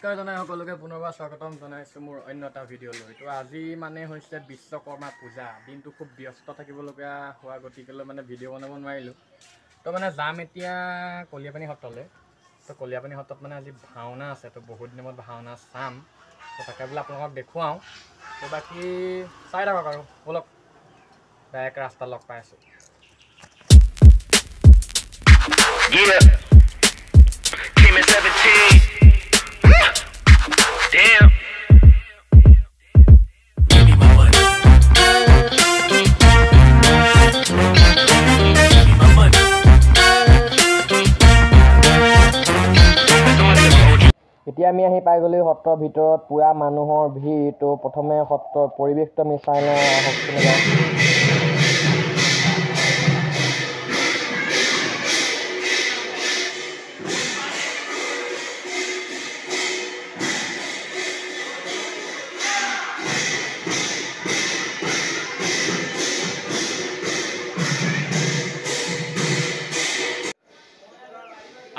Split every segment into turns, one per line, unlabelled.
নমস্কাৰ জনাই সকলোকে পুনৰবাৰ স্বাগতম জনাইছোঁ মোৰ অন্য এটা ভিডিঅ'লৈ। তো আজি মানে হৈছে বিশ্বকৰ্মা পূজা, দিনটো খুব ব্যস্ত থাকিবলগীয়া হোৱা গতিকেলৈ মানে ভিডিঅ' বনাব নোৱাৰিলোঁ। তো মানে যাম এতিয়া কলিয়াপানী সত্ৰলৈ। তো কলিয়াপানী সত্ৰত মানে আজি ভাওনা আছে, তো বহুত দিনৰ মূৰত ভাওনা চাম, তো তাকে বোলে আপোনালোকক দেখুৱাওঁ। তো বাকী চাই থাকক আৰু ব'লক, ডাইৰেক্ট ৰাস্তাত লগ পাই আছোঁ।
Yeah. Came at 17. Damn. Give me my money. Give me my money.
এতিয়া আমি আহি পাই গ'লো সত্ৰৰ ভিতৰত, পূৰা মানুহৰ ভিৰ। তো প্ৰথমে সত্ৰৰ পৰিৱেশটো আমি চাই লওঁ আহক।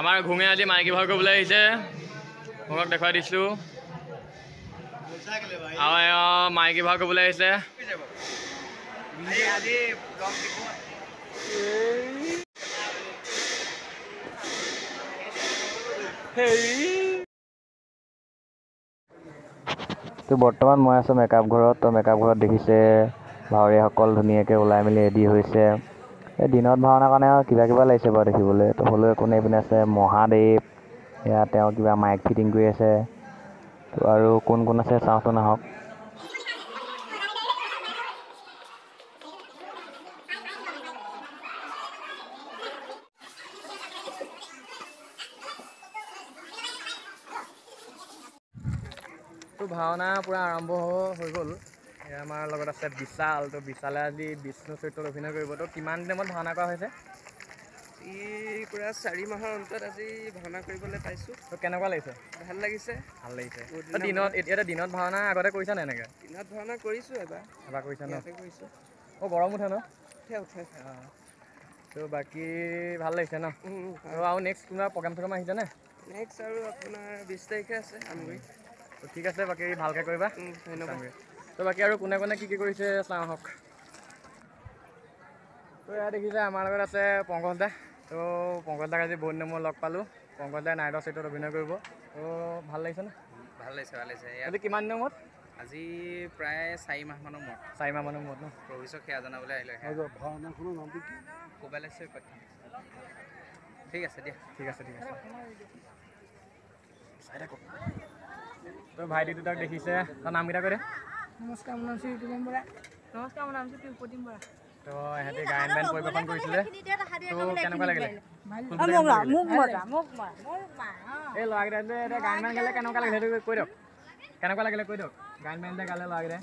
আমাৰ ঘুঙে আজি মাইকী ভাও কৰিবলৈ আহিছে, ঘুঙক দেখুৱাই দিছোঁ। আৰু এওঁ মাইকী ভাও কৰিবলৈ আহিছে। তো বৰ্তমান মই আছোঁ মেকআপ ঘৰত। তো মেকআপ ঘৰত দেখিছে ভাৱৰীয়াসকল ধুনীয়াকৈ ওলাই মেলি ৰেডি হৈছে। এই দিনত ভাওনাৰ কাৰণে আৰু কিবা কিবা লাগিছে বাৰু দেখিবলৈ, তো হ'লেও একো নাই। এইপিনে আছে মহাদেৱ, এয়া তেওঁ কিবা মাইক ফিটিং কৰি আছে। তো আৰু কোন কোন আছে চাওঁচোন আহক। তো ভাওনা পূৰা আৰম্ভ হৈ গ'ল। এয়া আমাৰ লগত আছে বিশাল। তো বিশালে আজি বিষ্ণু চৰিত্ৰত অভিনয় কৰিব। তো কিমান দিনৰ মূৰত ভাওনা কৰা হৈছে?
এই পূৰা 4 মাহৰ অন্তত আজি ভাওনা কৰিবলৈ পাইছোঁ।
তো কেনেকুৱা লাগিছে?
ভাল লাগিছে।
ভাল লাগিছে। দিনত এতিয়া দিনত ভাওনা আগতে কৰিছা নে এনেকৈ?
দিনত ভাওনা কৰিছোঁ, এবাৰ
এবাৰ কৰিছা ন?
কৰিছোঁ।
অঁ, গৰম উঠে ন?
উঠে উঠে।
তো বাকী ভাল লাগিছে ন? আৰু নেক্সট কোনোবা প্ৰগ্ৰেম চগ্ৰেম আহিছে নে?
নেক্সট আৰু আপোনাৰ 20 তাৰিখে আছে আমগুৰি।
তো ঠিক আছে, বাকী ভালকৈ কৰিবা।
ধন্যবাদ।
তো বাকী আৰু কোনে কোনে কি কি কৰিছে চাওঁ আহক। তো এয়া দেখিছে আমাৰ লগত আছে পংকজ দা। তো পংকজ দাক আজি বহুত দিনৰ মূৰত লগ পালোঁ। পংকজ দাই নাইটৰ চৰিত্ৰত অভিনয় কৰিব। তো ভাল লাগিছে নে?
ভাল লাগিছে, ভাল লাগিছে।
আজি কিমান দিনৰ মূৰত?
আজি প্ৰায় 4 মাহমানৰ মূৰত।
4 মাহমানৰ মূৰত ন?
প্ৰভুচক সেৱা জনাবলৈ আহিলোঁ। কোবালেশ্বৰ কথা। ঠিক আছে দিয়া।
ঠিক আছে, ঠিক আছে, চাই থাকক। তো ভাইটি দুটাক দেখিছে, তাৰ নামকেইটা কৈ দে।
নমস্কাৰ, মোৰ নাম শ্ৰী ঋতুপম বৰা। নমস্কাৰ, মোৰ নাম শ্ৰী প্ৰতিম বৰা।
তো ইহঁতি গায়ন বায়ন পৰিৱেশন কৰিছিলে, তো কেনেকুৱা লাগিলে? এই ল'ৰাকেইটা যে এতিয়া গায়ন বায়ন গালে কেনেকুৱা লাগিলে সেইটো কৈ দিয়ক। কেনেকুৱা লাগিলে কৈ দিয়ক। গায়ন বায়ন যে গালে ল'ৰাকেইটাই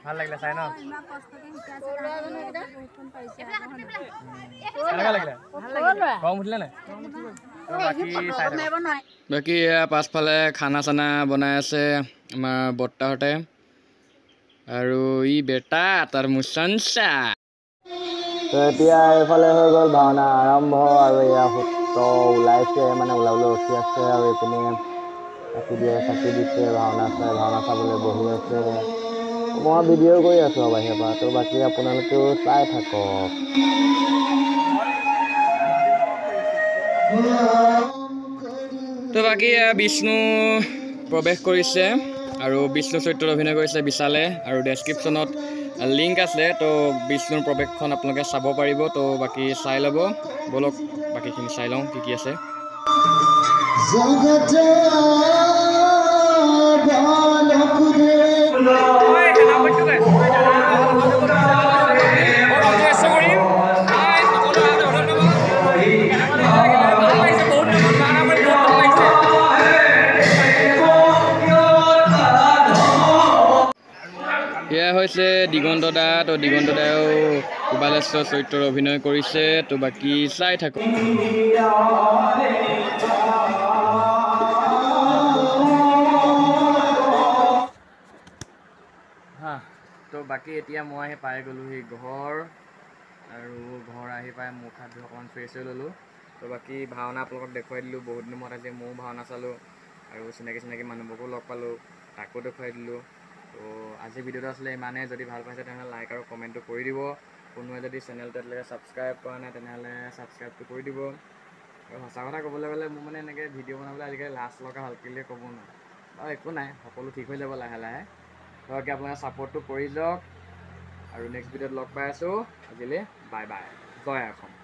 ভাল লাগিলে চাই ন? কেনেকুৱা লাগিলে? গৰম উঠিলে নাই? বাকী চাই থাকক। বাকী এয়া পাছফালে খানা চানা বনাই আছে আমাৰ বৰ্তাহঁতে আৰু ই বেটা তাৰ মুচনচা। তো এতিয়া এইফালে হৈ গ'ল ভাওনা আৰম্ভ আৰু এয়া সূত্ৰ ওলাইছে, মানে ওলাবলৈ ৰখি আছে। আৰু এইপিনে চাকি দিয়ে, চাকি দিছে, ভাওনা চাই ভাওনা চাবলৈ বহি আছে। মই ভিডিঅ' কৰি আছোঁ আৰু বাহিৰৰ পৰা। তো বাকী আপোনালোকেও চাই থাকক। তো বাকী বিষ্ণু প্ৰৱেশ কৰিছে আৰু বিষ্ণু চৰিত্ৰত অভিনয় কৰিছে বিশালে। আৰু ডেছক্ৰিপশ্যনত লিংক আছে, তো বিষ্ণুৰ প্ৰৱেশখন আপোনালোকে চাব পাৰিব। তো বাকী চাই ল'ব। ব'লক বাকীখিনি চাই লওঁ কি কি আছে। এয়া হৈছে দিগন্ত দা। তো দিগন্ত দাও কোবালেশ্বৰ চৰিত্ৰত অভিনয় কৰিছে। তো বাকী চাই থাকক। হা, তো বাকী এতিয়া মই আহি পাই গ'লোহি ঘৰ আৰু ঘৰ আহি পাই মুখ হাত ধুই অকণমান ফ্ৰেছ হৈ ল'লোঁ। তো বাকী ভাওনা আপোনালোকক দেখুৱাই দিলোঁ, বহুত দিনৰ মূৰত আজি ময়ো ভাওনা চালোঁ। আৰু চিনাকি চিনাকি মানুহবোৰকো লগ পালোঁ, তাকো দেখুৱাই দিলোঁ। ত' আজি ভিডিঅ'টো আছিলে ইমানেই। যদি ভাল পাইছে তেনেহ'লে লাইক আৰু কমেণ্টটো কৰি দিব। কোনোবাই যদি চেনেলটো এতিয়ালৈকে ছাবস্ক্ৰাইব কৰা নাই তেনেহ'লে ছাবস্ক্ৰাইবটো কৰি দিব। আৰু সঁচা কথা ক'বলৈ গ'লে মোৰ মানে এনেকৈ ভিডিঅ' বনাবলৈ আজিকালি লাজ লগা হ'ল, কেলৈ ক'ব নোৱাৰোঁ। বাৰু একো নাই, সকলো ঠিক হৈ যাব লাহে লাহে। গতিকে আপোনালোকে ছাপৰ্টটো কৰি যাওক আৰু নেক্সট ভিডিঅ'ত লগ পাই আছোঁ। আজিলৈ বাই বাই, জয় অসম।